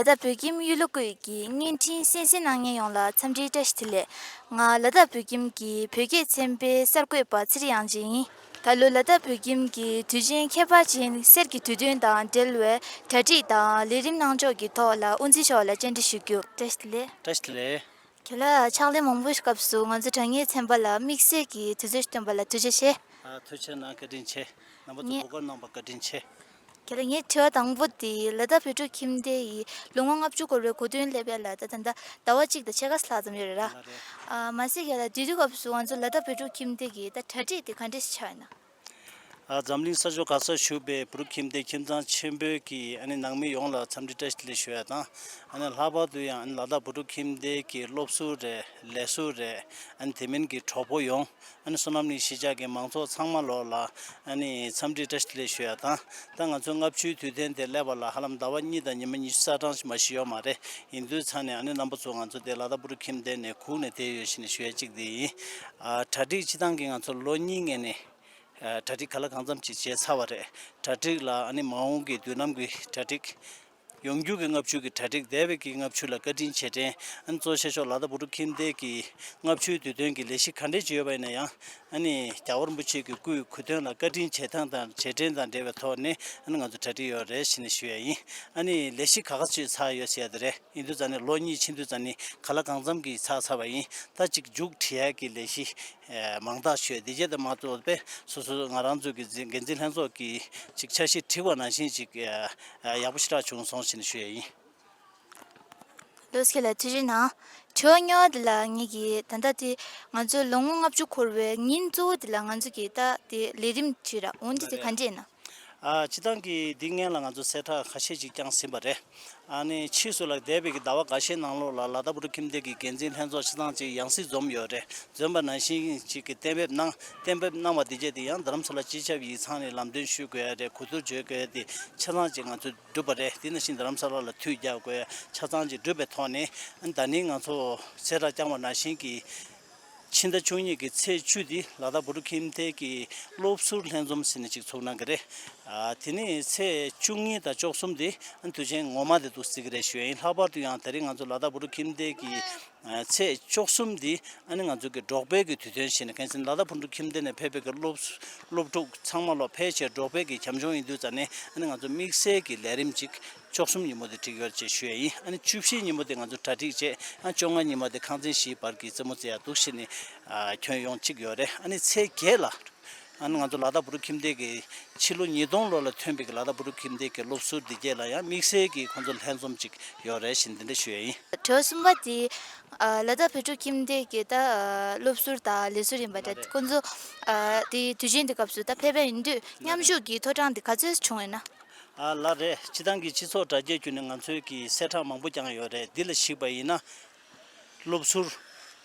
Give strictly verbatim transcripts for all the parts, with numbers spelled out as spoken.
ལ་དྭགས་བོད་ཁྱིམ་གཡུ་ལོ་སྐུའི་བརྙན་འཕྲིན་གསན་གཟིགས་གནང་མཁན་ཡོངས་ལ་འཚམས་འདྲིའི་བཀྲ་ཤིས་བདེ་ལེགས། ང་ལ་དྭགས་བོད་ཁྱིམ་གྱི་བོད་སྐད་ཚན་པའི་གསར་འགོད་པ་ཚེ་རིང་དབྱངས་ཅན་ཡིན། ད་ལོ་ལ་དྭགས་བོད་ཁྱིམ་གྱི་དུས་ཆེན་ཁྱད་པར་ཅན་གསེར་གྱི་དུས་སྟོན་དང་འབྲེལ་བའི་གྲ་སྒྲིག་དང་ལས་རིམ་གནང་ཕྱོགས་ཀྱི་ཐོག་ལ་དབུ་འཛིན་མཆོག་ལ་བཅར་འདྲི་ཞུ་རྒྱུ། བཀྲ་ཤིས་བདེ་ལེགས། བཀྲ་ཤིས་བདེ་ལེགས། ཁྱེད་ལ་ཕྱག་ལས་མང་པོའི་སྐབས་སུ་ང་ཚོ་དྲ་བརྙན་ཚན་པ་ལ་དམིགས་བསལ་གྱི་དུས་ཚོད་བཏོན་པ་ལ་ཐུགས་རྗེ་ཆེ། ཨ། ཐུགས་རྗེ་གནང་། བཀའ་དྲིན་ཆེ། རྣམ་པ་ཚོ་ངས་གོ་སྐབས་གནང་བ་བཀའ་དྲིན་ཆེ། ཁྱེད་ལ་ངའི་དྲི་བ་དང་པོ་དེ་ལ་དྭགས་བོད་ཕྲུག་ཁྱིམ་སྡེ་ཡི་ལོ་ངོ་ལྔ་བཅུ་འཁོར་བའི་གོ་སྟོན་སླེབས་ཡ་ལ་ད་ད་ལྟ་ཟླ་བ་གཅིག་དང་ཕྱེད་ཀ་ཙམ་ལྷག་ཙམ་ཡོད་རེད་ར། ལགས་རེད། ཨ། མ་ཟད་ཁྱེད་ལ་དེ་དུས་སྐབས་སུ་ང་ཚོ་ལ་དྭགས་བོད་ཕྲུག་ཁྱིམ་སྡེ་གི་ད་གྲ་སྒྲིག་དེ་ག་འདྲས་ཆགས་ཡོད་ན། ཨ། འཛམ་གླིང་ས་ཕྱོགས་ག་སར་བཞུགས་པའི་བོད་ཕྲུག་ཁྱིམ་སྡེ་ཁྱིམ་ཚང་ཆེན་པོའི་གི་ཨ་ནི་ནང་མི་ཡོངས་ལ་འཚམས་འདྲི་བཀྲ་ཤིས་བདེ་ལེགས་ཞུ་ཡ་དང་། ཨ་ནི་ལྷག་པར་དུ་ཡང་ཨ་ནི་ལ་དྭགས་བོད་ཕྲུག་ཁྱིམ་སྡེ་གི་སློབ་ཟུར་རེད། ལས་ཟུར་རེད། ཨ་ནི་དེ་མིན་གྱི་གྲོགས་པོ་ཡོངས། ཨ་ནི་བསོད་ནམས་གླིང་གཞིས་ཆགས་ཀྱི་མང་ཚོགས་ཚང་མ་ལོགས་ལ་ཨ་ནི་འཚམས་འདྲི་བཀྲ་ཤིས་བདེ་ལེགས་ཞུ་ཡ་དང་། ད་ང་ཚོའི་ལྔ་བཅུའི་དུས་སྟོན་དེ་སླེབས་པ་ལ་ཧ་ལམ་ཟླ་བ་གཉིས་དང་ཉི་མ་ཉི་ཤུ་རྩ་གྲངས་ཤིག་མ་གཏོགས་ཡོད་མ་རེད། ཡིན་དུས་ཙང་ནས་ཨ་ནི་རྣམ་པ་ཚོ་ང་ཚོ་དེ་ལ་དྭགས་བོད་ཕྲུག་ཁྱིམ་སྡེ་ནས་སྒུག་ནས་བསྡད་ཡོད་ཞེས་ནས་ཞུ་ཡ་གཅིག་དེ་ཡིན། ཨ། གྲ་སྒྲིག་སྤྱི་བཏང་གི་ང་ཚོ་ལོ་གཉིས་སྔོན་ནས། ཨ། གྲ་སྒྲིག་གང་ལ་གང་འཚམ་ཅིག་བྱས་ཚར་བ་རེད། གྲ་སྒྲིག་ལ་ཨ་ནི་མ་འོངས་ཀྱི་དུས་ནམ་གྱི་གྲ་སྒྲིག་ཡོང་རྒྱུ་གི་ལྔ་བཅུ་གི་གྲ་སྒྲིག་འདས་པའི་གི་ལྔ་བཅུ་ལ་བཀའ་དྲིན་རྗེས་དྲན། ཨ་ནི་གཙོ་ཆེ་ཤོས་ལ་དྭགས་བོད་ཕྲུག་ཁྱིམ་སྡེ་གི་ལྔ་བཅུའི་དུས་སྟོན་གྱི་ལས་གཞི་ག་འདྲས་ཅིག་ཡོད་པ་ཡིན་ན་ཡང་། ཨ་ནི་རྒྱལ་བ་རིན་པོ་ཆེ་གི་སྐུའི་གོ་སྟོན་ལ་བཀའ་དྲིན་རྗེས་དྲན་དང་རྗེས་དྲན་དང་འབྲེལ་བའི་ཐོག་ནས་ཨ་ནི་ང་ཚོ་གྲ་སྒྲིག་ཡོད་རེད་ཞེས་ནས་ཞུ་ཡ་ཡིན། ཨ་ནི་ལས་གཞི་ག་ག་ཅིག་ཚར་ཡོད་ཟེར་ཡ་དེ་རེད། ཡིན་དུས་ཙང་ནས་ལོ་གཉིས་ཕྱིན་དུས་ཙང་ནས་ག་ལ་གང་འཚམ་གྱིས་ཚར་ཚར་བ་ཡིན། ད་ཅིག་མཇུག་སྒྲིལ་ཡ་གི་ལས་གཞི་ཨ་མང་དག་ཞུས། དེ་རྗེས་དེ་མ་གཏོགས་པའི་སོ་སོ་ང་རང་ཚོ་གི་འཛིན་འགན་འཛིན་ལྷན་ཚོགས་ཀྱིས་ཅིག་འཆར་གཞི་བསྒྲིགས་པ་ནང་བཞིན་ཅིག་ཨ་ཡག་པོ་ཞེ་དྲག་བྱུང་སོང་ཞེས་ནས་ཞུ་ཡ་ཡིན། ལགས་སོ། ཁྱེད་ལ་ཐུགས་རྗེ་གནང་། དྲི་བ་སྨྱོ་བ་འདི་ལ་ངེད་ཀྱིས་ད་ལྟ་དེ་ང་ཚོའི་ལོ་ངོ་ལྔ་བཅུ་འཁོར་བའི་ཉིན་གཙོ་བོ་འདི་ལ་ང་ཚོ་གིས་ད་དེ་ལས་རིམ་བྱེད་ར་འོན་ཏེ་དེ་ག་འདྲས་ཡིན་ན། ཨ། སྤྱི་བཏང་གི་འདི་སྔོན་ལ་ང་ཚོ་གསལ་བསྒྲགས་ཁ་ཤས་ཅིག་བསྐྱངས་ཟིན་པ་རེད། ཨ་ནི་ཕྱིས་སུ་ལ་འདས་པའི་གི་ཟླ་བ་འགའ་ཤས་ནང་ལོགས་ལ་ལ་དྭགས་བོད་ཕྲུག་ཁྱིམ་སྡེ་གི་འགན་འཛིན་ལྷན་ཚོགས་ཆ་ཚང་ཅིག་ཡང་སྲིད་འཛོམས་ཡོད་རེད། འཛོམས་པ་ནང་བཞིན་ཅིག་གི་གཏན་འབེབས་གནང་། གཏན་འབེབས་གནང་བ་དེ་རྗེས་དེ་ཡང་རྡ་རམ་ས་ལ་སྤྱི་ཁྱབ་ཡིག་ཚང་ནས་ལམ་སྟོན་ཞུ་དགོས་ཡ་རེད། གོ་བསྡུར་བྱེད་དགོས་ཡ་དེ་ཆ་ཚང་ཅིག་ང་ཚོས་གྲུབ་པ་རེད། དེ་ནང་བཞིན་རྡ་རམ་ས་ལ་ལ་མཐུད་རྒྱག་དགོས་ཡ་ཆ་ཚང་ཅིག་གྲུབ་པའི་ཐོག་ནས། ཨ་ནི་ད་ནི་ང་ཚོ་གསལ་བསྒྲགས་བསྐྱངས་པ་ནང་བཞིན་གྱི་ཕྱི་ཟླ་བཅུ་གཉིས་ཀྱི་ཚེས་བཅུ་འདི་ལ་དྭགས་བོད་ཕྲུག་ཁྱིམ་སྡེ་གི་སློབ་ཟུར་ལྷན་འཛོམས་ཟེར་ནས་ཅིག་ཚུགས་གནང་གི་རེད། ཨ། དེ་ནས་ཚེས་བཅུ་གཉིས་དང་བཅུ་གསུམ་དེ་ཨ་ནི་དུས་ཆེན་ངོ་མ་དེ་འདུག་སྲིད་ཀྱི་རེད་ཞུ་ཡ་ཡིན། ལྷག་པར་དུ་ཡང་དེ་རིང་ང་ཚོ་ལ་དྭགས་བོད་ཕྲུག་ཁྱིམ་སྡེ་གི་ཨ་ཚེས་བཅུ་གསུམ་འདི་ཨ་ནི་ང་ཚོ་གི་འབྲོག་པའི་གི་དུས་སྟོན་ཞེས་ནས། གལ་སྲིད་ལ་དྭགས་བོད་ཕྲུག་ཁྱིམ་སྡེ་ནས་ཕེབས་པའི་གི་སློབ་སློབ་ཕྲུག་ཚང་མ་ལོག་ཕལ་ཆེར་འབྲོག་པའི་གི་བྱམས་སྐྱོང་ཡིན་དུས་ཙང་ནས། ཨ་ནི་ང་ཚོ་དམིགས་བསལ་གྱི་ལས་རིམ་ཅིག་བཅུ་གསུམ་ཉིན་མོ་དེ་བསྒྲིགས་ཡོད་ཅེས་ཞུ་ཡ་ཡིན། ཨ་ནི་བཅུ་བཞི་ཉིན་མོ་དེ་ང་ཚོ་གྲ་སྒྲིག་བྱས། ཨ་བཅོ་ལྔ་ཉིན་མོ་དེ་ཁང་ཚན་བཞིའི་བར་གྱི་རྩེད་མོ་རྩེ་ཡ་འདུག་ཞེས་ནས་ཨ་ཁྱོན་ཡོངས་གཅིག་ཡོད་རེད། ཨ་ནི་ཚེས་བརྒྱད་ལ་ཨ་ནི་ང་ཚོ་ལ་དྭགས་བོད་ཕྲུག་ཁྱིམ་སྡེ་གི་ཕྱི་ལོ་ཉིས་སྟོང་ལོ་ལ་ཐོན་པའི་གི་ལ་དྭགས་བོད་ཕྲུག་ཁྱིམ་སྡེ་གི་སློབ་ཟུར་འདི་གྱད་ལ་ཡང་དམིགས་བསལ་གྱི་ཁོང་ཚོ་ལྷན་འཛོམས་གཅིག་ཡོད་རེད་ཞེས་འདི་འདྲ་ཞུ་ཡ་ཡིན། དྲི་བ་གསུམ་པ་དེ། ཨ། ལ་དྭགས་བོད་ཕྲུག་ཁྱིམ་སྡེ་གི་ད་ཨ་སློབ་ཟུར་དང་ལས་ཟུར་ཡིན་པ་འདྲ། ལགས་རེད། ཁོང་ཚོ་ཨ་དེ་དུས་ཆེན་དེ་སྐབས་སུ་ད་ཕེབས་པ་ཡིན་དུས་མཉམ་ཞུགས་ཀྱི་ཐོབ་ཐང་དེ་ག་ཚོད་བྱུང་ཡོད་ན། ཨ་ལགས་རེད། སྤྱི་བཏང་གི་སྤྱི་ཚོགས་དྲ་རྒྱའི་བརྒྱུད་ནས་ང་ཚོའི་གི་གསལ་བསྒྲགས་མང་པོ་བསྐྱངས་ཡོད་རེད། འདི་ལ་གཞིགས་པ་ཡིན་ན། སློབ་ཟུར་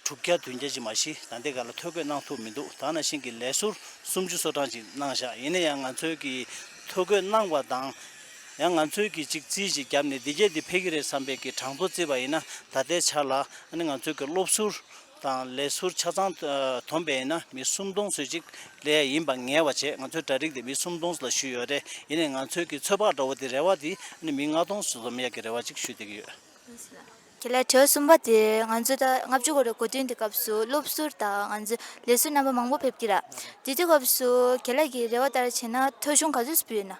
དྲུག་བརྒྱ་བདུན་བརྒྱ་ཅིག་མ་གཞི་ད་ལྟའི་ག་ལ་ཐོ་འགོད་གནང་ཐུབ་མི་འདུག་ད་ནང་བཞིན་གྱི་ལས་ཟུར་སུམ་ཅུ་སོ་གྲངས་ཅིག་གནང་བཞག་ཡིན་ན་ཡང་ང་ཚོའི་གི་ཐོ་འགོད་གནང་བ་དང་། ཡང་ང་ཚོའི་གི་ཅིག་རྩིས་ཅིག་བརྒྱབ་ནས་འདི་གྱད་འདི་ཕེབས་ཀྱི་རེད་བསམ་པའི་གི་གྲངས་ཐོ་བརྩིས་པ་ཡིན་ན། ད་ལྟའི་ཆ་ལ་ཨ་ནི་ང་ཚོའི་གི་སློབ་ཟུར་དང་ལས་ཟུར་ཆ་ཚང་བསྡོམས་པ་ཡིན་ན་མི་སུམ་སྟོང་ཙམ་ཅིག་སླེབས་ཡ་ཡིན་པ་ངེས་པ་བྱས། ང་ཚོའི་གྲ་སྒྲིག་དེ་མི་སུམ་སྟོང་ལ་ཞུས་ཡོད་རེད། ཡིན་ནའི་ང་ཚོའི་གི་ཚོད་དཔག་འདྲ་བོ་དེ་རེ་བ་དེ་ཨ་ནི་མི་ལྔ་སྟོང་ཙམ་འཛོམས་ཡ་གི་རེ་བ་ཅིག་ཞུ་བསྡད་ཀྱི་ཡོད། ཁྱེད་ལ་དྲི་བ་གསུམ་པ་དེ། ང་ཚོ་ད་ལྔ་བཅུ་འཁོར་བའི་གོ་སྟོན་དེ་སྐབས་སུ་སློབ་ཟུར་དང་ང་ཚོ་ལས་ཟུར་རྣམ་པ་མང་པོ་ཕེབས་ཀྱི་ར། དེ་དུས་སྐབས་སུ་ཁྱེད་ལ་གི་རེ་བ་ལྟར་བྱས་ན་ཐོ་གཞུང་ག་ཚོད་ཕུལ་ཡོད་ན།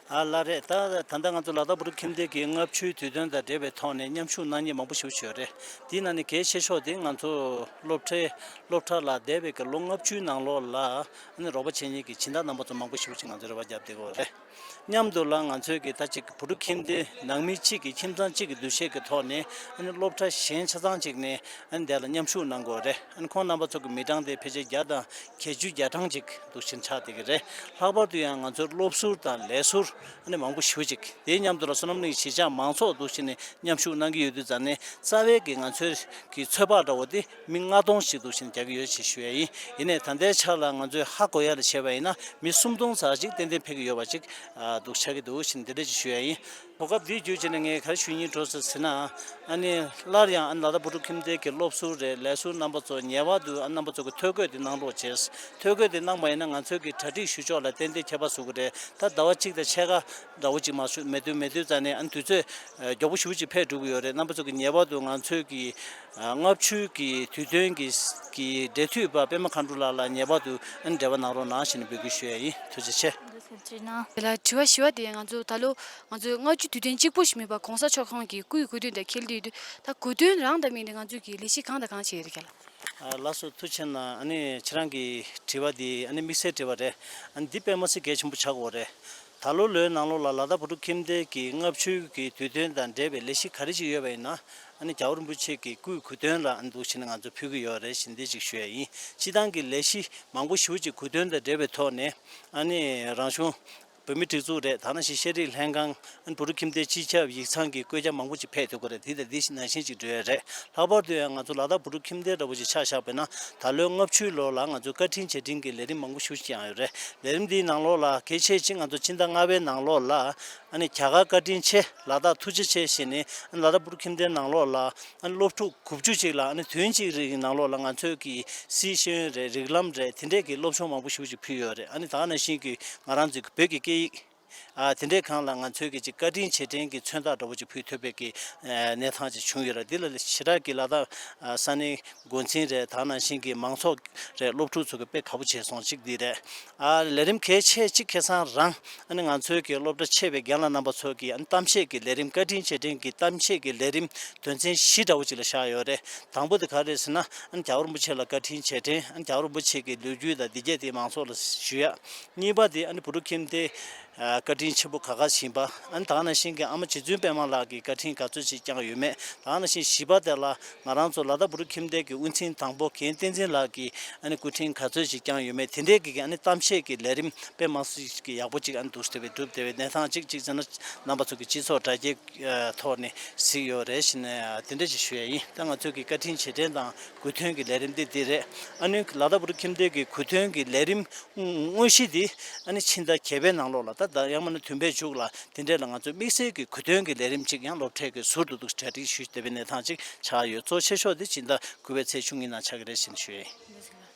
ཨ་ལགས་རེད། ད་ད་ལྟ་ང་ཚོ་ལ་དྭགས་བོད་ཕྲུག་ཁྱིམ་སྡེ་གི་ལྔ་བཅུའི་དུས་སྟོན་དང་འབྲེལ་བའི་ཐོག་ནས་མཉམ་ཞུགས་གནང་མཁན་མང་པོ་ཞེ་པོ་ཅིག་ཡོད་རེད། དེའི་ནང་ནས་གལ་ཆེ་ཤོས་དེ་ང་ཚོ་སློབ་གྲྭའི་སློབ་གྲྭ་ལ་འདས་པའི་གི་ལོ་ལྔ་བཅུའི་ནང་ལོགས་ལ་ཨ་ནི་རོགས་པ་བྱེད་མཁན་གྱི་སྦྱིན་བདག་རྣམ་པ་ཚོ་མང་པོ་ཞེ་པོ་ཅིག་ང་ཚོ་རེ་བ་བརྒྱབ་བསྡད་ཀྱི་ཡོད་རེད། མཉམ་དུ་ལ་ང་ཚོའི་གི་ད་ཅིག་བོད་ཕྲུག་ཁྱིམ་སྡེ་ནང་མི་གཅིག་གི་ཁྱིམ་ཚང་གཅིག་གི་འདུ་ཤེས་ཀྱི་ཐོག་ནས་ཨ་ནི་སློབ་གྲྭ་གཞན་ཆ་ཚང་གཅིག་ནས་ཨ་ནི་དེ་ལ་མཉམ་ཞུགས་གནང་དགོས་རེད། ཨ་ནི་ཁོང་རྣམ་པ་ཚོ་གི་མི་གྲངས་དེ་ཕལ་ཆེར་བརྒྱ་དང་བརྒྱད་ཅུ་གྱ་གྲངས་ཅིག་འདུག་ཕྱིན་ཆགས་བསྡད་ཀྱི་རེད། ལྷག་པར་དུ་ཡང་ང་ཚོའི་སློབ་ཟུར་དང་ལས་ཟུར་ཨ་ནི་མང་པོ་ཞེ་པོ་ཅིག་དེའི་མཉམ་དུ་ལ་བསོད་ནམས་གླིང་གཞིས་ཆགས་མང་ཚོགས་འདུག་ཕྱིན་ནས་མཉམ་ཞུགས་གནང་གི་ཡོད་དུས་ཙང་ནས་རྩ་བའི་གི་ང་ཚོའི་གི་ཚོད་དཔག་འདྲ་བོ་དེ་མི་ལྔ་སྟོང་ཞིག་འདུག་ཕྱིན་རྒྱག་གི་ཡོད་ཅེས་ཞུ་ཡ་ཡིན། ཡིན་ནའི་ད་ལྟའི་ཆ་ལ་ང་ཚོས་ཧ་གོ་ཡ་ལ་བྱས་པ་ཡིན་ན་མི་སུམ་སྟོང་ཙམ་ཅིག་ཏན་ཏན་ཕེབས་ཀྱི་ཡོད་པ་ཅིག་ཨ་འདུག་ཆགས་ཀྱི་འདུག་ཕྱིན་འདི་འདྲ་ཅིག་ཞུ་ཡ་ཡིན། གོ་སྐབས་འདི་བརྒྱུད་བྱས་ནས་ངས་ག་རེ་ཞུ་སྙིང་འདོད་ཟེར་ན། ཨ་ནི་སླར་ཡང་ཨ་ནི་ལ་དྭགས་བོད་ཕྲུག་ཁྱིམ་སྡེ་གི་སློབ་ཟུར་རེད། ལས་ཟུར་རྣམ་པ་ཚོ་ངེས་པར་དུ་ཨ་རྣམ་པ་ཚོ་གི་ཐོ་འགོད་དེ་གནང་རོགས་བྱས། ཐོ་འགོད་དེ་གནང་པ་ཡིན་ན་ང་ཚོའི་གི་གྲ་སྒྲིག་ཞུ་ཕྱོགས་ལ་ཏན་ཏན་ཁྱད་པར་བཟོ་གི་རེད། ད་ཟླ་བ་གཅིག་དང་ཕྱེད་ཀ་འདྲ་བོ་ཅིག་མ་ཞུ་མེད་དུས་མེད་དུས་ཙ་ནས་ཨ་ནི་དུས་ཚོད་མགྱོགས་པོ་ཞེ་པོ་ཅིག་འཕེལ་འགྲོ་གི་ཡོད་རེད། རྣམ་པ་ཚོ་གི་ངེས་པར་དུ་ང་ཚོའི་གི་ལྔ་བཅུའི་གི་དུས་སྟོན་གི་གི་འབྲེལ་མཐུད་པ་པད་མ་མཁའ་འགྲོ་ལགས་ལ་ངེས་པར་དུ་ཨ་ནི་འབྲེལ་བ་གནང་རོགས་གནང་ཞེས་ནས་འབོད་སྐུལ་ཞུ་ཡ་ཡིན། ཐུགས་རྗེ་ཆེ། དེ་ལ་དྲི་བ་བཞི་པ་དེ་ང་ཚོ་ད་ལོ་ང་ཚོ་ལྔ་བཅུ་དུས་སྟོན་གཅིག་པོ་ཞིག་མིན་པར་གོང་ས་མཆོག་ཁོང་གི་སྐུའི་གོ་སྟོན་དང་འཁེལ་དུས་ད་གོ་སྟོན་རང་དང་མིན་ཏེ་ང་ཚོས་ཀྱི་ལས་གཞི་གང་དང་གང་བྱས་ཡོད་རེད་ཁྱེད་ལ། ཨ་ལགས་སོ། ཐུགས་རྗེ་ཆེ་གནང་། ཨ་ནི་ཁྱེད་རང་གི་དྲི་བ་འདི་ཨ་ནི་དམིགས་བསལ་དྲི་བ་རེད། ཨ་ནི་འདི་དཔེ་མ་སྲིད་གལ་ཆེན་པོ་ཆགས་ཡོད་རེད། ད་ལོ་ལོའི་ནང་ལོགས་ལ་ལ་དྭགས་བོད་ཕྲུག་ཁྱིམ་སྡེ་གི་ལྔ་བཅུའི་གི་དུས་སྟོན་དང་འབྲེལ་བའི་ལས་གཞི་ག་རེ་ཞིག་ཡོད་པ་ཡིན་ན། ཨ་ནི་རྒྱལ་བ་རིན་པོ་ཆེ་གི་སྐུའི་གོ་སྟོན་ལ་ཨ་ནི་འདུག་བྱས་ནས་ང་ཚོ་ཕུལ་གྱི་ཡོད་རེད་ཟེར་འདི་ཅིག་ཞུ་ཡ་ཡིན། སྤྱིར་བཏང་གི་ལས་གཞི་མང་པོ་ཞེ་པོ་ཅིག་གོ་སྟོན་དང་འབྲེལ་བའི་ཐོག་ནས་ཨ་ནི་རང་གཞུང་བོད་མིའི་སྒྲིག་འཛུགས་རེད། ད་ནང་བཞིན་ཤེས་རིག་ལྷན་ཁང་ཨ་ནི་བོད་ཕྲུག་ཁྱིམ་སྡེ་སྤྱི་ཁྱབ་ཡིག་ཚང་གི་བཀོད་རྒྱ་མང་པོ་ཅིག་ཕེབས་ཐུབ་ཀྱི་རེད། དེ་དང་དེ་ནང་བཞིན་ཅིག་འགྲོ་ཡ་རེད། ལྷག་པར་དུ་ཡང་ང་ཚོ་ལ་དྭགས་བོད་ཕྲུག་ཁྱིམ་སྡེ་འདྲ་བོ་ཅིག་ཆ་བཞག་པ་ཡིན་ན་ད་ལོའི་ལྔ་བཅུའི་ལོ་ལ་ང་ཚོ་བཀའ་དྲིན་རྗེས་དྲན་གྱི་ལས་རིམ་མང་པོ་ཞེ་པོ་ཅིག་བསྐྱངས་ཡོད་རེད། ལས་རིམ་འདིའི་ནང་ལོགས་ལ་གལ་ཆེ་ཆེ་ང་ཚོ་ཕྱི་ཟླ་ལྔ་པའི་ནང་ལོགས་ལ་ཨ་ནི་རྒྱ་གར་བཀའ་དྲིན་ཆེ་ལ་དྭགས་ཐུགས་རྗེ་ཆེ་ཞེས་ནས་ཨ་ནི་ལ་དྭགས་བོད་ཕྲུག་ཁྱིམ་སྡེའི་ནང་ལོགས་ལ་ཨ་ནི་སློབ་ཕྲུག་དགུ་བཅུ་ཅིག་ལ་ཨ་ནི་དུས་ཡུན་གཅིག་རིང་གི་ནང་ལོགས་ལ་ང་ཚོས་ཀྱི་སིའི་ཤེས་ཡོན་རེད། རིགས་ལམ་རེད། དེ་འདྲས་ཀྱི་སློབ་སྦྱོང་མང་པོ་ཞེ་པོ་ཅིག་ཕུལ་ཡོད་རེད། ཨ་ནི་ད་ག་ནང་བཞིན་གྱི་ང་རང་ཚོའི་བོད་ཀྱི་སྐད་ཡིག་ཨ་དེ་འདྲའི་སྒང་ལ་ང་ཚོའི་གི་ཅིག་བཀའ་དྲིན་རྗེས་དྲན་གྱི་མཚོན་རྟགས་འདྲ་བོ་ཅིག་ཕུལ་ཐུབ་པའི་གི་ཨ་གནས་སྟངས་ཅིག་བྱུང་ཡོད་རེད། འདི་ལ་ཞེ་དྲག་གི་ལ་དྭགས་ཨ་ས་གནས་འགོ་འཛིན་རེད། ད་ག་ནང་བཞིན་གྱི་མང་ཚོགས་རེད། སློབ་ཕྲུག་ཚོ་གི་དཔེ་དགའ་པོ་བྱས་སོང་། གཅིག་འདི་རེད། ཨ་ལས་རིམ་གལ་ཆེ་གཅིག་ཁ་སང་རང་ཨ་ནི་ང་ཚོའི་གི་སློབ་གྲྭ་ཆེ་བའི་རྒན་ལགས་རྣམ་པ་ཚོ་གི་ཨ་ནི་གཏམ་བཤད་ཀྱི་ལས་རིམ། བཀའ་དྲིན་རྗེས་དྲན་གྱི་གཏམ་བཤད་ཀྱི་ལས་རིམ་དོན་ཚན་བཞི་འདྲ་བོ་ཅིག་ལ་བཞག་ཡོད་རེད། དང་པོ་དེ་ག་རེད་ཟེར་ན་ཨ་ནི་རྒྱལ་བ་རིན་པོ་ཆེ་ལ་བཀའ་དྲིན་རྗེས་དྲན། ཨ་ནི་རྒྱལ་བ་རིན་པོ་ཆེ་གི་ལོ་རྒྱུས་དང་འདི་གྱད་དེ་མང་ཚོགས་ལ་ཞུ་ཡ། གཉིས་པ་དེ་ཨ་ནི་བོད་ཕྲུག་ཁྱིམ་སྡེ་ཨ་བཀའ་དྲིན་ཆེན་པོ་ག་ག་ཞིག་ཡིན་པ། ཨ་ནི་ད་ག་ནང་བཞིན་གྱི་ཨ་མ་རྗེ་བཙུན་པད་མ་ལགས་ཀྱིས་བཀའ་དྲིན་ག་ཚོད་ཅིག་བསྐྱངས་ཡོད་མེད། ད་ག་ནང་བཞིན་བཞི་པ་དེ་ལ་ང་རང་ཚོ་ལ་དྭགས་བོད་ཕྲུག་ཁྱིམ་སྡེ་གི་དབུ་འཛིན་དང་པོ་རྒན་བསྟན་འཛིན་ལགས་ཀྱིས་ཨ་ནི་སྐུ་དྲིན་ག་ཚོད་ཅིག་བསྐྱངས་ཡོད་མེད། དེ་འདྲའི་གི་ཨ་ནི་གཏམ་བཤད་ཀྱི་ལས་རིམ་དཔེ་མ་སྲིད་ཀྱི་ཡག་པོ་ཅིག་ཨ་ནི་འདུག་སེ་དེ་བས་གྲུབ་བསྡད་པའི་གནས་སྟངས་ཅིག་གཅིག་བྱས་ན་རྣམ་པ་ཚོ་གི་སྤྱི་ཚོགས་དྲ་རྒྱའི་ཐོག་ནས་གཟིགས་ཡོད་རེད་ཟེར་ནས་དེ་འདྲ་ཞིག་ཞུ་ཡ་ཡིན། ད་ང་ཚོ་གི་བཀའ་དྲིན་རྗེས་དྲན་དང་གོ་སྟོན་གྱི་ལས་རིམ་དེ་འདི་རེད། ཨ་ནི་ལ་དྭགས་བོད་ཕྲུག་ཁྱིམ་སྡེ་གི་གོ་སྟོན་གྱི་ལས་རིམ་དངོས་གཞི་འདི་ཨ་ནི་ཕྱི་ཟླ་བརྒྱད་པའི་ནང་ལོགས་ལ་ད་ད་ཡང་མིན་ན་བདུན་པའི་མཇུག་ལ་དེ་འདྲས་ལ་ང་ཚོས་དམིགས་བསལ་གྱི་གོ་སྟོན་གྱི་ལས་རིམ་ཅིག་ཡང་སློབ་གྲྭའི་གི་ཟུར་དུ་འདུག་གྲ་སྒྲིག་ཞུས་བསྡད་པའི་གནས་སྟངས་ཅིག་ཆགས་ཡོད། གཙོ་ཆེ་ཤོས་དེ་ཕྱི་ཟླ་དགུ་པའི་ཚེས་བཅུ་གཉིས་ནང་ཆགས་ཀྱི་རེད་ཟེར་ནས་ཞུ་ཡ་ཡིན།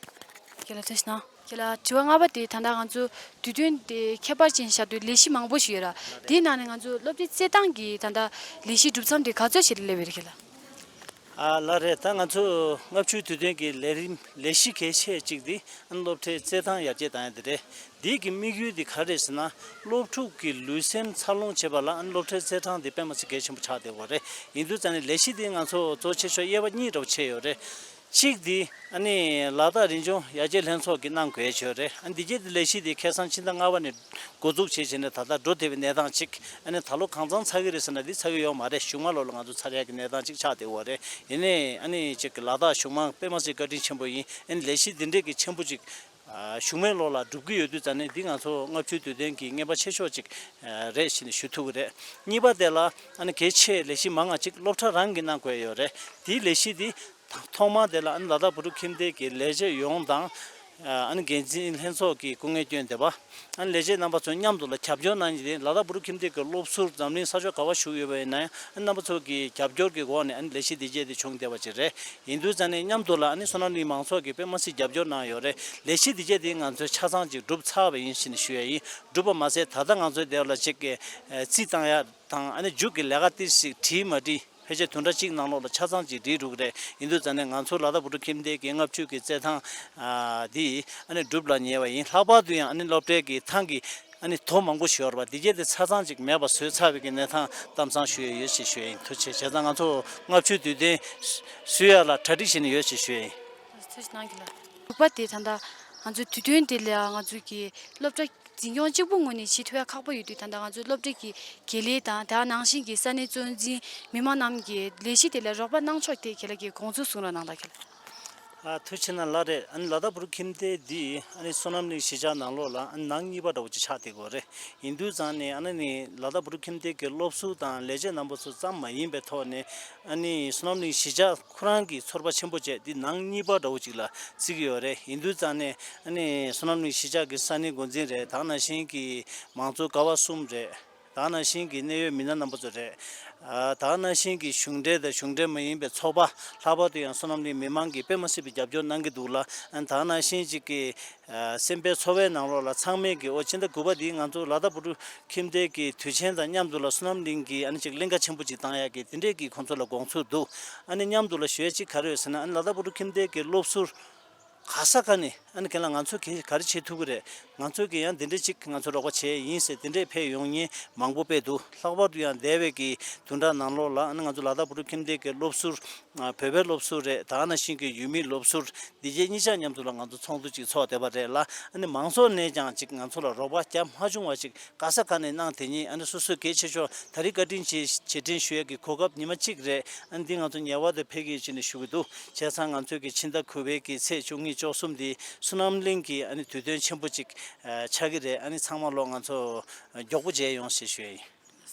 ཁྱེད་ལ་ཐུགས་རྗེ་གནང་། ཁྱེད་ལ་དྲི་བ་ལྔ་པ་དེ་ད་ལྟ་ང་ཚོ་དུས་སྟོན་དེ་ཁྱད་པར་ཅན་བཞག་དུས་ལས་གཞི་མང་པོ་ཞིག་ཡོད་ར། དེའི་ནང་ནས་ང་ཚོ་སློབ་གྲྭའི་རྩེད་ཐང་གི་ད་ལྟ་ལས་གཞི་གྲུབ་མཚམས་དེ་ག་ཚོད་ཞིག་ལ་སླེབས་ཡོད་རེད་ཁྱེད་ལ། ཨ་ལགས་རེད། ད་ང་ཚོ་ལྔ་བཅུའི་དུས་སྟོན་གྱི་ལས་རིམ་ལས་གཞི་གལ་ཆེ་གཅིག་དེ་ཨ་ནི་སློབ་གྲྭའི་རྩེད་ཐང་ཡར་རྒྱས་བཏང་ཡ་དེ་རེད། འདི་གི་དམིགས་ཡུལ་དེ་ག་རེ་རེད་ཟེར་ན། སློབ་ཕྲུག་གི་ལུས་སེམས་འཚར་ལོངས་བྱེད་པ་ལ་ཨ་ནི་སློབ་གྲྭའི་རྩེད་ཐང་དེ་དཔེ་མ་སྲིད་གལ་ཆེན་པོ་ཆགས་བསྡད་ཡོད་རེད། ཡིན་དུས་ཙང་ནས་ལས་གཞི་དེ་ང་ཚོ་གཙོ་ཆེ་ཤོས་དབྱེ་བ་གཉིས་འདྲ་བོ་ཕྱེ་ཡོད་རེད། གཅིག་དེ་ཨ་ནི་ལ་དྭགས་རིག་གཞུང་ཡར་རྒྱས་ལྷན་ཚོགས་ཀྱིས་གནང་དགོས་ཡ་ཅིག་ཡོད་རེད། ཨ་ནི་འདི་གའི་ལས་གཞི་དེ་ཁ་སང་ཕྱི་ཟླ་ལྔ་པ་ནས་འགོ་འཛུགས་བྱས་བྱས་ནས་ད་ལྟ་འགྲོ་བསྡད་པའི་གནས་སྟངས་ཅིག་ཨ་ནི་ད་ལོ་གང་འཚམ་ཚར་གྱི་རེད་ཟེར་ན་འདི་ཚར་གྱི་ཡོད་མ་རེད། གཞུག་མ་ལོ་ལ་ང་ཚོ་ཚར་ཡག་གི་གནས་སྟངས་ཅིག་ཆགས་བསྡད་ཡོད་རེད། ཡིན་ནའི་ཨ་ནི་ཅིག་ལ་དྭགས་གཞུང་མང་དཔེ་མ་སྲིད་བཀའ་དྲིན་ཆེན་པོ་ཡིན། ཨ་ནི་ལས་གཞི་འདི་འདྲས་ཀྱི་ཆེན་པོ་ཅིག་ཨ་གཞུག་མའི་ལོ་ལ་འགྲུབ་ཀྱི་ཡོད་དུས་ཙང་ནས་འདི་ང་ཚོ་ལྔ་བཅུའི་དུས་སྟོན་གྱི་རྔན་པ་ཆེ་ཤོས་ཅིག་ཨ་རེད་ཞེས་ནས་ཞུ་ཐུབ་ཀྱི་རེད། གཉིས་པ་དེ་ལ་ཨ་ནི་གལ་ཆེ་ལས་གཞི་མང་ང་ཅིག་སློབ་གྲྭ་རང་གིས་གནང་དགོས་ཡོད་རེད། དེའི་ལས་གཞི་འདི་ཐོག་མ་དེ་ལ་ཨ་ནི་ལ་དྭགས་བོད་ཕྲུག་ཁྱིམ་སྡེ་གི་ལས་བྱེད་ཡོངས་དང་། ཨ་ནི་འགན་འཛིན་ལྷན་ཚོགས་ཀྱི་སྐུ་ངལ་བསྐྱོན་བསྡད་པ། ཨ་ནི་ལས་བྱེད་རྣམ་པ་ཚོ་མཉམ་དུ་ལ་རྒྱབ་སྐྱོར་གནང་རྒྱུ་དེ་ལ་དྭགས་བོད་ཕྲུག་ཁྱིམ་སྡེ་གི་སློབ་ཟུར་འཛམ་གླིང་ས་ཕྱོགས་ག་པར་བཞུགས་ཡོད་པ་ཡིན་ན་ཡང་ཨ་ནི་རྣམ་པ་ཚོ་གི་རྒྱབ་སྐྱོར་གྱི་འོག་ནས་ཨ་ནི་ལས་གཞི་འདི་བྱས་ཏེ་བྱུང་བསྡད་པ་ཅིག་རེད། ཡིན་དུས་ཙང་ནས་མཉམ་དུ་ལ་ཨ་ནི་བསོད་ནམས་གླིང་མང་ཚོགས་ཀྱིས་དཔེ་མ་སྲིད་རྒྱབ་སྐྱོར་གནང་ཡོད་རེད། ལས་གཞི་འདི་བྱས་ཏེ་ང་ཚོས་ཆ་ཚང་ཅིག་གྲུབ་ཚར་བ་ཡིན་ཞེས་ནས་ཞུ་ཡ་ཡིན། གྲུབ་པ་མ་ཟད་ད་ལྟ་ང་ཚོའི་དེ་ལ་ཅིག་རྩིས་བཏང་ཡ་དང་ཨ་ནི་མཇུག་གི་ལས་ཀ་ཏིག་ཞིག་བྲིས་མ་བྲིས། ཕལ་ཆེར་བདུན་ཕྲག་གཅིག་ནང་ལོགས་ལ་ཆ་ཚང་ཅིག་འགྲིག་འགྲོ་གི་རེད། ཡིན་དུས་ཙང་ནས་ང་ཚོ་ལ་དྭགས་བོད་ཕྲུག་ཁྱིམ་སྡེ་གི་ལྔ་བཅུ་གི་རྩེད་ཐང་ཨ་འདི་ཨ་ནི་འགྲུབ་ལ་ཉེ་བ་ཡིན། ལྷག་པར་དུ་ཡང་ཨ་ནི་སློབ་གྲྭའི་གི་ཐང་གི་ཨ་ནི་རྡོ་མང་པོ་ཞིག་ཡོད་རེད་པ། འདི་གྱད་དེ་ཆ་ཚང་ཅིག་མེད་པ་བཟོས་ཚར་བའི་གི་གནས་སྟངས་གཏམ་བཟང་ཞུ་ཡས་ཡོད་ཅེས་ཞུ་ཡས་ཡིན། ཐུགས་རྗེ་ཆེ། བྱས་ཙང་ང་ཚོ་ལྔ་བཅུའི་དུས་སྟོན་བཟོ་ཡ་ལ་གྲ་སྒྲིག་བྱེད་ནས་ཡོད་ཅེས་ཞུ་ཡས་ཡིན། ཐུགས་རྗེ་གནང་གི་ལགས། དྲུག་པ་དེ་ད་ལྟ་ང་ཚོའི་དུས་སྟོན་དེ་ལ་ང་ཚོའི་གི་སློབ་གྲྭ་འཛིན་སྐྱོང་གཅིག་པུ་ངོས་ནས་བྱེད་ཐུབ་ཡ་ཁག་པོ་ཡོད་དུས་ད་ལྟ་ང་ཚོའི་སློབ་གྲྭའི་གི་དགེ་ལས་དང་དེ་ནང་བཞིན་གྱི་ས་གནས་གཙོ་འཛིན་མི་མང་རྣམས་ཀྱིས་ལས་གཞི་དེ་ལ་རོགས་པ་གནང་ཕྱོགས་དེ་ཁྱེད་ལ་གི་དགོངས་ཚུལ་གསུང་རོགས་གནང་དང་ཁྱེད་ལ། ཨ་ཐུགས་རྗེ་གནང་། ལགས་རེད། ཨ་ནི་ལ་དྭགས་བོད་ཕྲུག་ཁྱིམ་སྡེ་འདི་ཨ་ནི་བསོད་ནམས་གླིང་གཞིས་ཆགས་ནང་ལོགས་ལ་ཨ་ནི་ནང་གཉིས་པ་འདྲ་བོ་ཅིག་ཆགས་བསྡད་ཡོད་རེད། ཡིན་དུས་ཙང་ནས་ཨ་ནི་ནི་ལ་དྭགས་བོད་ཕྲུག་ཁྱིམ་སྡེ་གི་སློབ་ཟུར་དང་ལས་བྱེད་རྣམ་པ་ཚོ་ཙམ་མ་ཡིན་པའི་ཐོག་ནས་ཨ་ནི་བསོད་ནམས་གླིང་གཞིས་ཆགས་ཁོ་རང་གི་ཚོར་བ་ཆེན་པོ་བྱས་འདི་ནང་གཉིས་པ་འདྲ་བོ་ཅིག་ལ་བརྩི་གི་ཡོད་རེད། ཡིན་དུས་ཙང་ནས་ཨ་ནི་བསོད་ནམས་གླིང་གཞིས་ཆགས་ཀྱི་ས་གནས་འགོ་འཛིན་རེད། ད་ནང་བཞིན་གྱི་མང་གཙོ་ཀ་བ་གསུམ་རེད། ད་ག་ནང་བཞིན་གྱི་གནད་ཡོད་མི་སྣ་རྣམ་པ་ཚོ་རེད། ཨ། ད་ག་ནང་བཞིན་གྱི་གཞུང་འབྲེལ་དང་གཞུང་འབྲེལ་མ་ཡིན་པའི་ཚོགས་པ། ལྷག་པར་དུ་ཡང་བསོད་ནམས་གླིང་མི་མང་གིས་དཔེ་མ་སྲིད་པའི་རྒྱབ་སྐྱོར་གནང་གི་འདུག་ལ། ཨ། ད་ག་ནང་བཞིན་ཅིག་གི། ཨ། སེམས་པའི་ཚོར་བའི་ནང་ལོགས་ལ་ཚང་མས་ཀྱི། ཨོ། ཕྱི་ཟླ་དགུ་པ་འདིའི་ང་ཚོ་ལ་དྭགས་བོད་ཕྲུག་ཁྱིམ་སྡེ་གི་དུས་ཆེན་དང་མཉམ་དུ་ལ་བསོད་ནམས་གླིང་གི། ཨ་ནི་ཅིག་གླིང་ག་ཆེན་པོ་ཅིག་བཏང་ཡག་གི་དེ་འདྲས་ཀྱི་ཁོང་ཚོ་ལ་དགོངས་ཚུལ་འདུག། ཨ་ནི་མཉམ་དུ་ལ་ཞུ་ཡ་ཅིག་ག་རེ་ཡོད་ཟེར་ན། ཨ་ནི་ལ་དྭགས་བོད་ཕྲུག་ཁྱིམ་སྡེ་གི་སློབ་ཟུར་ག་ས་ག་ནས། ཨ་ནི་ཁྱེད་ལ་ང་ཚོས་ག་རེ་བྱེད་ཐུབ་ཀྱི་རེད། ང་ཚོས་ཀྱི་ཡང་འདི་འདྲ་ཅིག་ང་ཚོ་རོགས་པ་བྱས་ཡིན་ཟེར། དེ་འདྲས་ཕེབས་ཡོང་མཁན་མང་པོ་དཔེ་འདུག། ལྷག་པར་དུ་ཡང་འདས་པའི་གི་བདུན་ཕྲག་ནང་ལོགས་ལ། ཨ་ནི་ང་ཚོ་ལ་དྭགས་བོད་ཕྲུག་ཁྱིམ་སྡེ་གི་སློབ་ཟུར། ཨ། བོད་པའི་སློབ་ཟུར་རེད། ད་ག་ནང་བཞིན་གྱི་ཡུལ་མིའི་སློབ་ཟུར། འདི་གྱད་གཉིས་ཆ་མཉམ་དུ་ལ་ང་ཚོ་ཚོགས་འདུ་ཅིག་ཚོགས་བསྡད་པ་རེད་ལ། ཨ་ནི་མང་ཚོགས་ནས་ཀྱང་ཅིག་ང་ཚོ་ལ་རོགས་པ་རྒྱབ་མ་བྱུང་བ་ཅིག་ག་ས་ག་ནས་གནང་དེ་ཉིད། ཨ་ནི་སོ་སོས་གལ་ཆེ་ཤོས་ད་རེས་བཀའ་དྲིན་ཆེ་རྗེས་དྲན་ཞུ་ཡས་ཀྱི་གོ་སྐབས་ཉི་མ་གཅིག་རེད། ཨ་ནི་འདི་ང་ཚོ་ངེས་པར་དུ་ཕེབས་ཀྱི་ཡིན་ཟེར་ནས་ཞུ་གི་འདུག། བྱས་ཙང་ང་ཚོས་ཀྱི་ཕྱི་ཟླ་དགུ་པའི་གི་ཚེས་བཅུ་གཉིས་བཅུ་གསུམ་འདི་བསོད་ནམས་གླིང་གི། ཨ་ནི་དུས་སྟོན་ཆེན་པོ་ཅིག་ཨ། ཆགས་ཀྱི་རེད། ཨ་ནི་ཚང་མ་ལོ་ང་ཚོ་མགྱོགས་པོ་མཇལ་ཡོང་ཟེར་ཞུ་ཡ་ཡིན།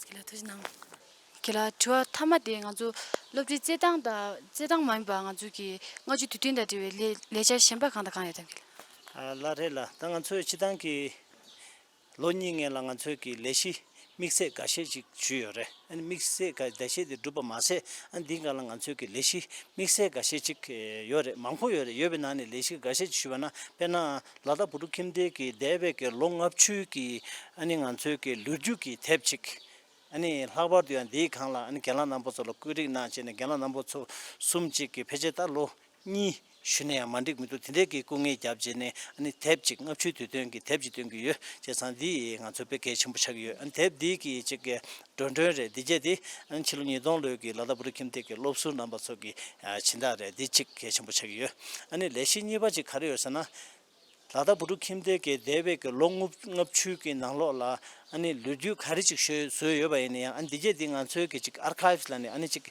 ཁྱེད་ལ་ཐུགས་རྗེ་གནང་། ཁྱེད་ལ་དྲི་བ་མཐའ་མ་དེ། ང་ཚོ་སློབ་གྲྭའི་རྩེད་ཐང་དང་རྩེད་ཐང་མ་ཡིན་པ་ང་ཚོ་གི་སྔ་ཕྱི་དུས་སྟོན་དང་འབྲེལ་བའི་ལས་ལས་འཆར་གཞན་པ་གང་དང་གང་ཡོད་དམ། ཁྱེད་ལ། ཨ། ལགས་རེད་ལགས། ད་ང་ཚོའི་སྤྱི་བཏང་གི་ལོ་གཉིས་སྔོན་ལ་ང་ཚོས་ཀྱི་ལས་གཞི་དམིགས་བསལ་འགའ་ཤས་ཅིག་ཞུས་ཡོད་རེད། ཨ་ནི་དམིགས་བསལ་འགའ་འགའ་ཤས་དེ་གྲུབ་པ་མ་ཟད། ཨ་ནི་འདིའི་སྒང་ལ་ང་ཚོས་ཀྱི་ལས་གཞི་དམིགས་བསལ་འགའ་ཤས་ཅིག་ཡོད་རེད། མང་པོ་ཡོད་རེད། ཡོད་པའི་ནང་ནས་ལས་གཞི་འགའ་ཤས་ཅིག་ཞུས་པ་ན། དཔེར་ན་ལ་དྭགས་བོད་ཕྲུག་ཁྱིམ་སྡེ་གི་འདས་པའི་གི་ལོ་ལྔ་བཅུའི་གི། ཨ་ནི་ང་ཚོའི་གི་ལོ་རྒྱུས་ཀྱི་དེབ་ཅིག། ཨ་ནི་ལྷག་པར་དུ་ཡང་འདིའི་སྒང་ལ། ཨ་ནི་རྒན་ལགས་རྣམ་པ་ཚོ་ལ་བཀོད་སྒྲིག་གནང་བྱས་ནས། རྒན་ལགས་རྣམ་པ་ཚོ་གསུམ་གཅིག་གིས་ཕལ་ཆེར་ད་ལོ་གཉིས་ཞུས་ན་ཡང་མ་འགྲིག་མི་འདུག། དེ་འདྲའི་གི་སྐུ་ངལ་བརྒྱབ་བྱས་ནས། ཨ་ནི་དེབ་ཅིག་ལྔ་བཅུའི་དུས་སྟོན་གྱི་དེབ་ཅིག་སྟོན་གྱི་ཡོད། བྱས་ཙང་འདི་ང་ཚོ་དཔེ་གལ་ཆེན་པོ་ཆགས་ཀྱི་ཡོད། ཨ་ནི་དེབ་འདི་གི་ཅིག་གི་འགྲོ་གྲོན་རེད། འདི་བྱས་ཏེ། ཨ་ནི་ཕྱི་ལོ་ཉིས་སྟོང་ལོའི་གི་ལ་དྭགས་བོད་ཕྲུག་ཁྱིམ་སྡེ་གི་སློབ་ཟུར་རྣམ་པ་ཚོ་གི། ཨ། སྦྱིན་བདག་རེད། འདི་གཅིག་གལ་ཆེན་པོ་ཆགས་ཀྱི་ཡོད། ཨ་ནི་ལས་གཞི་གཉིས་པ་ཅིག་ག་རེ་ཡོད་ཟེར་ན། ལ་དྭགས་བོད་ཕྲུག་ཁྱིམ་སྡེ་གི་འདས་པའི་གི་ལོ་ལྔ་ལྔ་བཅུའི་གི་ནང་ལོགས་ལ། ཨ་ནི་ལོ་རྒྱུས་ག་རེ་ཅིག་བཟོས་བཟོས་ཡོད་པ་ཡིན་ན་ཡང་། ཨ་ནི་འདི་གྱད་འདི་ང་ཚོའི་གི་ཅིག་ཨར་ཁའིབ་ལབ་ནས། ཨ་ནི་ཅིག།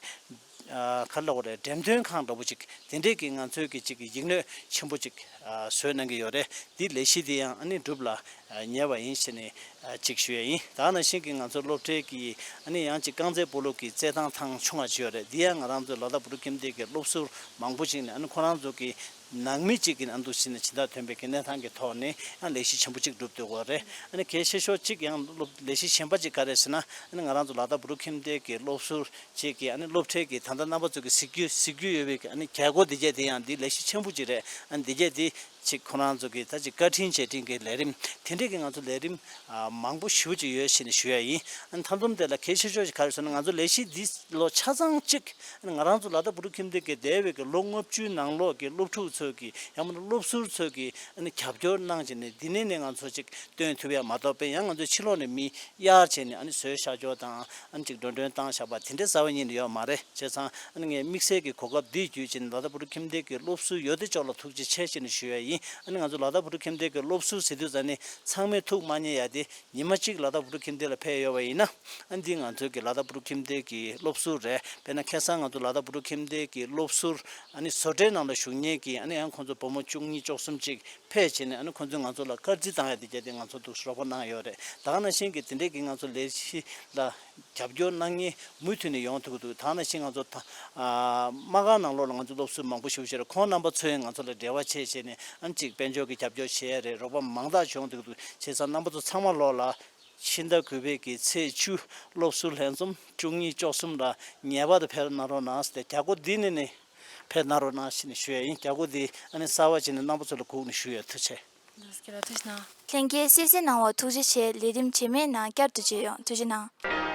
ཨ། ག་རེ་ལབ་དགོས་རེད། འགྲེམས་སྟོན་ཁང་འདྲ་པོ་ཅིག། དེ་འདྲས་ཀྱི་ང་ཚོའི་གི་ཅིག་ཡིག་སྣོད་ཆེན་པོ་ཅིག། ཨ། བཟོས་གནང་གི་ཡོད་རེད། འདི་ལས་གཞི་འདི་ཡང་ཨ་ནི་འགྲུབ་ལ། ཨ། ཉེ་བ་ཡིན་ཟེར་ནས། ཨ། ཅིག་ཞུ་ཡ་ཡིན། ད་ག་ནང་བཞིན་གྱི་ང་ཚོ་སློབ་གྲྭའི་གི། ཨ་ནི་ཡང་ཅིག་རྐང་རྩེད་སྤོ་ལོ་གི་རྩེད་ཐང་ཐང་ཆུང་བ་ཅིག་ཡོད་རེད། འདི་ཡང་ང་རང་ཚོའི་ལ་དྭགས་བོད་ཕྲུག་ཁྱིམ་སྡེ་གི་སློབ་ཟུར་མང་པོ་ཅིག་ནས། ཨ་ནི་ཁོ་རང་ཚོ་གི་ནང་མི་གཅིག་གི་ཨ་འདུག་བྱས་ནས་སྦྱིན་བདག་ཐོན་པའི་གི་གནས་སྟངས་ཀྱི་ཐོག་ནས་ཡང་ལས་གཞི་ཆེན་པོ་གཅིག་བསྒྲུབས་འདུག་གོ་རེད། ཨ་ནི་གལ་ཆེ་ཤོས་གཅིག་ཡང་སློབ་ལས་གཞི་གཞན་པ་གཅིག་ག་རེ་ཟེར་ན། ཨ་ནི་ང་རང་ཚོ་ལ་དྭགས་བོད་ཕྲུག་ཁྱིམ་སྡེ་གི་སློབ་ཟུར་གཅིག་གིས། ཨ་ནི་སློབ་གྲྭའི་གི་ད་ལྟ་རྣམ་པ་ཚོ་གི་གཟིགས་རྒྱུ་གཟིགས་རྒྱུ་ཡོད་པའི་གི། ཨ་ནི་རྒྱལ་སྒོ་འདི་གྱད་དེ་ཡང་འདི་ལས་གཞི་ཆེན་པོ་གཅིག་རེད། ཨ་ནི་འདི་གྱད་དེ་གཅིག་ཁོ་རང་ཚོ་གི་ད་ཅིག་བཀའ་དྲིན་རྗེས་དྲན་གྱི་ལས་རིམ། དེ་འདྲའི་གི་ང་ཚོ་ལས་རིམ། ཨ། མང་པོ་ཞེ་པོ་ཅིག་ཡོད་ཟེར་ནས་ཞུ་ཡ་ཡིན། ཨ་ནི་མཐའ་སྡོམ་དེ་ལ་གལ་ཆེ་ཤོས་ཅིག་ག་རེ་ཟེར་ན། ང་ཚོ་ལས་གཞི་འདི་ལོ་ཆ་ཚང་གཅིག། ང་རང་ཚོ་ལ་དྭགས་བོད་ཕྲུག་ཁྱིམ་སྡེ་གི་འདས་པའི་གི་ལོ་ལྔ་བཅུའི་ནང་ལོགས་ཀྱི་སློབ་ཕྲུག་ཚོ་གི། ཡང་མིན་ན་སློབ་ཟུར་ཚོ་གི། ཨ་ནི་རྒྱབ་སྐྱོར་གནང་བྱས་ནས་འདི་ནས་ནས་ང་ཚོ་ཅིག་སྟོན་ཐུབ་ཡ་མ་གཏོགས། དཔེ་ཡང་ང་ཚོ་ཕྱི་ལོགས་ནས་མི་གཡར་བྱས་ནས། ཨ་ནི་ཟོས་བཞག་ཆོག་དང་། ཨ་ནི་ཅིག་འགྲོ་གྲོན་བཏང་བཞག་པ་དེ་འདྲའི་རྩ་བ་ཉིད་ནས་ཡོད་མ་རེད། བྱས་ཙང་ཨ་ནི་ངས་དམིགས་བསལ་གྱི་གོ་སྐབས་འདི་བརྒྱུད་བྱས་ནས་ལ་དྭགས་བོད་ཕྲུག་ཁྱིམ་སྡེ་གི་སློབ་ཟུར་ཡོད་དེ་ཅོག་ལ་ཐུགས་རྗེ་ཆེ་ཟེར་ནས་ཞུ་ཡ་ཡིན། ཨ་ནི་ང་ཚོ་ལ་དྭགས་བོད་ཕྲུག་ཁྱིམ་སྡེ་གི་སློབ་ཟུར་ཟེར་དུས་ཙང་ནི་ཚང་མས་ཐུགས་མ་མཉེས་ཡ་དེ། ཉི་མ་གཅིག་ལ་དྭགས་བོད་ཕྲུག་ཁྱིམ་སྡེ་ལ་ཕེབས་ཡོད་པ་ཡིན་ན། ཨ་ནི་འདི་ང་ཚོའི་གི་ལ་དྭགས་བོད་ཕྲུག་ཁྱིམ་སྡེ་གི་སློབ་ཟུར་རེད། དཔེར་ན་ཁ་སང་ང་ཚོ་ལ་དྭགས་བོད་ཕྲུག་ཁྱིམ་སྡེ་གི་སློབ་ཟུར། ཨ་ནི་བཟོ་གྲྭའི་ནང་ལ་བཞུགས་མཁན་གྱི། ཨ་ནི་ཡང་ཁོང་ཚོ་བུ་མོ་བཅུ་གཉིས་བཅུ་གསུམ་ཅིག་ཕེབས་བྱས་ནས། ཨ་ནི་ཁོང་ཚོས་ང་ཚོ་ལ་སྐར་རྩིས་བཏང་ཡ་དེ་གྱད་དེ་ང་ཚོ་འདུག་རོགས་པ་གནང་ཡོད་རེད། ད་ག་ནང་བཞིན་གྱི་དེ་འདྲའི་གི་ང་ཚོ་ལས་གཞི་ལ་རྒྱབ་སྐྱོར་གནང་མཁན་མུ་མཐུད་ནས་ཡོང་ཐུབ་ཀྱི་འདུག། ད་ག་ནང་བཞིན་ང་ཚོ་ད། ཨ། དམག་སྒར་ནང་ལོགས་ལ་ང་ཚོ་སློབ་ཟུར་མང་པོ་ཞེ་པོ་ཅིག་རེད། ཁོང་རྣམ་པ་ཚོས་ང་ཚོ་ལ་འབྲེལ་བ་བྱས་བྱས་ནས། ཨ་ནི་ཅིག་དཔལ་འབྱོར་གྱི་རྒྱབ་སྐྱོར་བྱས་རེད། རོགས་པ་མང་དག་བྱུང་འདུག་འདུག། བྱས་ཙང་རྣམ་པ་ཚོ་ཚང་མ་ལོགས་ལ་ཕྱི་ཟླ་དགུ་པའི་གི་ཚེས་བཅུ། སློབ་ཟུར་ལྷན་འཛོམས་བཅུ་གཉིས་བཅུ་གསུམ་ལ་ངེས་པར་དུ་ཕེབས་གནང་རོགས་གནང་ཟེར་ཏེ། རྒྱལ་སྒོ་འདི་ནས་ནས་ཕེབས་གནང་རོགས་གནང་ཟེར་ནས་ཞུ་ཡ་ཡིན། རྒྱལ་སྒོ་འདི་ཨ་ནི་གསར་པ་བྱས་ནས་རྣམ་པ་ཚོ་ལ་སྒུག་ནས་བཞུགས་ཡོད། ཐུགས་རྗེ་ཆེ། ལྷན་རྒྱས་གསན་གཟིགས་གནང་བར་ཐུགས་རྗེ་ཆེ། ལས་རིམ་རྗེས་མའི་ནང་བསྐྱར་དུ་མཇལ་ཡོང་། ཐུགས་རྗེ་གནང་།